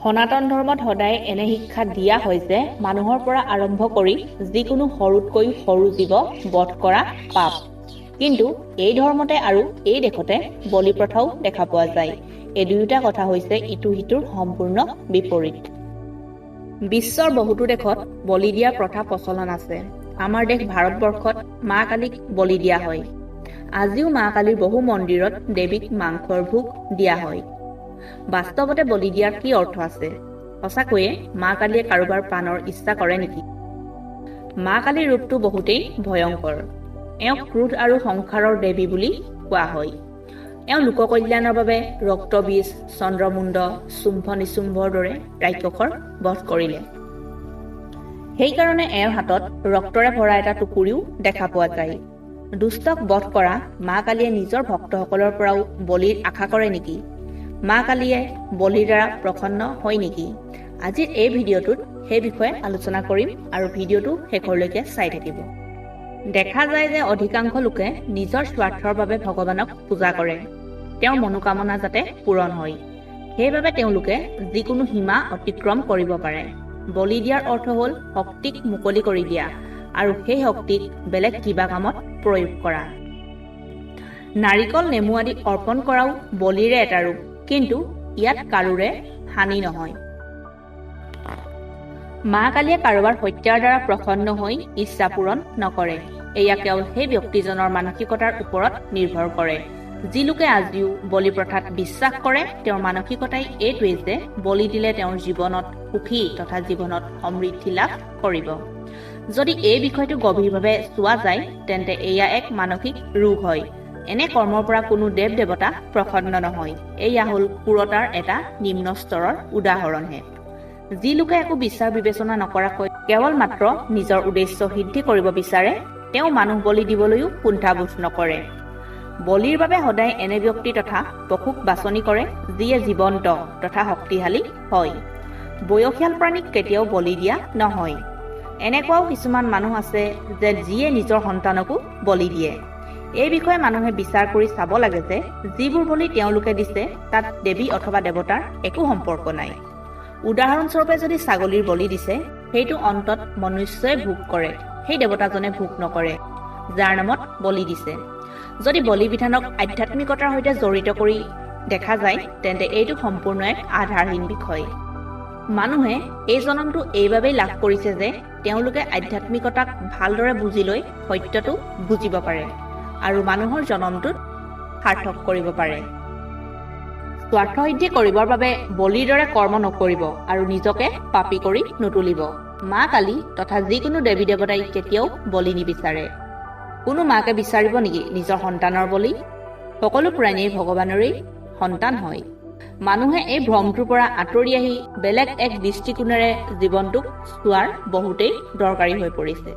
সনাতন ধৰ্মত সদায় এনে শিক্ষা দিয়া হয় যে মানুহৰ পৰা আৰম্ভ কৰি যিকোনো সৰুতকৈও সৰু জীৱ বধ কৰা পাপ। কিন্তু এই ধৰ্মতে আৰু এই দেশতে বলি প্ৰথাও দেখা পোৱা যায়। এই দুয়োটা কথা হৈছে ইটো সিটোৰ সম্পূৰ্ণ বিপৰীত। বিশ্বৰ বহুতো দেশত বলি দিয়াৰ প্ৰথা প্ৰচলন আছে। আমাৰ দেশ ভাৰতবৰ্ষত মা কালীক বলি দিয়া হয়। আজিও মা কালীৰ বহু মন্দিৰত দেৱীক মাংসৰ ভোগ দিয়া হয়। বাস্তৱতে বলি দিয়াৰ কি অৰ্থ আছে? সঁচাকৈয়ে মা কালীয়ে কাৰোবাৰ প্ৰাণৰ ইচ্ছা কৰে নেকি? মা কালীৰ ৰূপটো বহুতেই ভয়ংকৰ। এওঁক ক্ৰোধ আৰু সংসাৰৰ দেৱী বুলি কোৱা হয়। এওঁ লোককল্যাণৰ বাবে ৰক্তবীজ, চন্দ্ৰমুণ্ড, শুম্ভ নিশুম্ভৰ দৰে ৰাক্ষসৰ বধ কৰিলে। সেইকাৰণে এওঁৰ হাতত ৰক্তৰে ভৰা এটা টুকুৰিও দেখা পোৱা যায়। দুষ্টক বধ কৰা মা কালীয়ে নিজৰ ভক্তসকলৰ পৰাও বলিৰ আশা কৰে নেকি? মা কালীয়ে বলিৰ দ্বাৰা প্ৰসন্ন হয় নেকি? আজিৰ এই ভিডিঅ'টোত সেই বিষয়ে আলোচনা কৰিম আৰু ভিডিঅ'টো শেষলৈকে চাই থাকিব। দেখা যায় যে অধিকাংশ লোকে নিজৰ স্বাৰ্থৰ বাবে ভগৱানক পূজা কৰে, তেওঁৰ মনোকামনা যাতে পূৰণ হয়। সেইবাবে তেওঁলোকে যিকোনো সীমা অতিক্ৰম কৰিব পাৰে। বলি দিয়াৰ অৰ্থ হ'ল শক্তিক মুকলি কৰি দিয়া আৰু সেই শক্তিক বেলেগ কিবা কামত প্ৰয়োগ কৰা। নাৰিকল, নেমু আদি অৰ্পণ কৰাও বলিৰে এটা ৰূপ, কিন্তু ইয়াত কাৰোৰে হানি নহয়। মা কালীয়ে কাৰোবাৰ হত্যাৰ দ্বাৰা প্ৰসন্ন হৈ ইচ্ছা পূৰণ নকৰে। এয়া কেৱল সেই ব্যক্তিজনৰ মানসিকতাৰ ওপৰত নিৰ্ভৰ কৰে। যি লোকে আজিও বলি প্ৰথাত বিশ্বাস কৰে, তেওঁৰ মানসিকতাই এইটোৱেই যে বলি দিলে তেওঁৰ জীৱনত সুখী তথা জীৱনত সমৃদ্ধি লাভ কৰিব। যদি এই বিষয়টো গভীৰভাৱে চোৱা যায়, তেন্তে এয়া এক মানসিক ৰোগ হয়। এনে কৰ্মৰ পৰা কোনো দেৱ দেৱতা প্ৰসন্ন নহয়। এয়া হ'ল ক্ৰূৰতাৰ এটা নিম্ন স্তৰৰ উদাহৰণহে। যি লোকে একো বিচাৰ বিবেচনা নকৰাকৈ কেৱল মাত্ৰ নিজৰ উদ্দেশ্য সিদ্ধি কৰিব বিচাৰে, তেওঁ মানুহ বলি দিবলৈও কুণ্ঠাবোধ নকৰে। বলিৰ বাবে সদায় এনে ব্যক্তি তথা পশুক বাছনি কৰে যিয়ে জীৱন্ত তথা শক্তিশালী হয়। বয়সীয়াল প্ৰাণীক কেতিয়াও বলি দিয়া নহয়। এনেকুৱাও কিছুমান মানুহ আছে যে যিয়ে নিজৰ সন্তানকো বলি দিয়ে। এই বিষয়ে মানুহে বিচাৰ কৰি চাব লাগে যে যিবোৰ বলি তেওঁলোকে দিছে তাত দেৱী অথবা দেৱতাৰ একো সম্পৰ্ক নাই। উদাহৰণস্বৰূপে যদি ছাগলীৰ বলি দিছে, সেইটো অন্তত মনুষ্যই ভোগ কৰে, সেই দেৱতাজনে ভোগ নকৰে যাৰ নামত বলি দিছে। যদি বলি বিধানক আধ্যাত্মিকতাৰ সৈতে জড়িত কৰি দেখা যায়, তেন্তে এইটো সম্পূৰ্ণ এক আধাৰহীন বিষয়। মানুহে এই জনমটো এইবাবেই লাভ কৰিছে যে তেওঁলোকে আধ্যাত্মিকতাক ভালদৰে বুজি লৈ সত্যটো বুজিব পাৰে আৰু মানুহৰ জনমটোত সাৰ্থক কৰিব পাৰে। স্বাৰ্থসিদ্ধি কৰিবৰ বাবে বলিৰ দৰে কৰ্ম নকৰিব আৰু নিজকে পাপী কৰি নুতুলিব। মা কালী তথা যিকোনো দেৱী দেৱতাই কেতিয়াও বলি নিবিচাৰে। কোনো মাকে বিচাৰিব নেকি নিজৰ সন্তানৰ বলি? সকলো প্ৰাণীয়ে ভগৱানৰেই সন্তান হয়। মানুহে এই ভ্ৰমটোৰ পৰা আঁতৰি আহি বেলেগ এক দৃষ্টিকোণেৰে জীৱনটোক চোৱাৰ বহুতেই দৰকাৰী হৈ পৰিছে।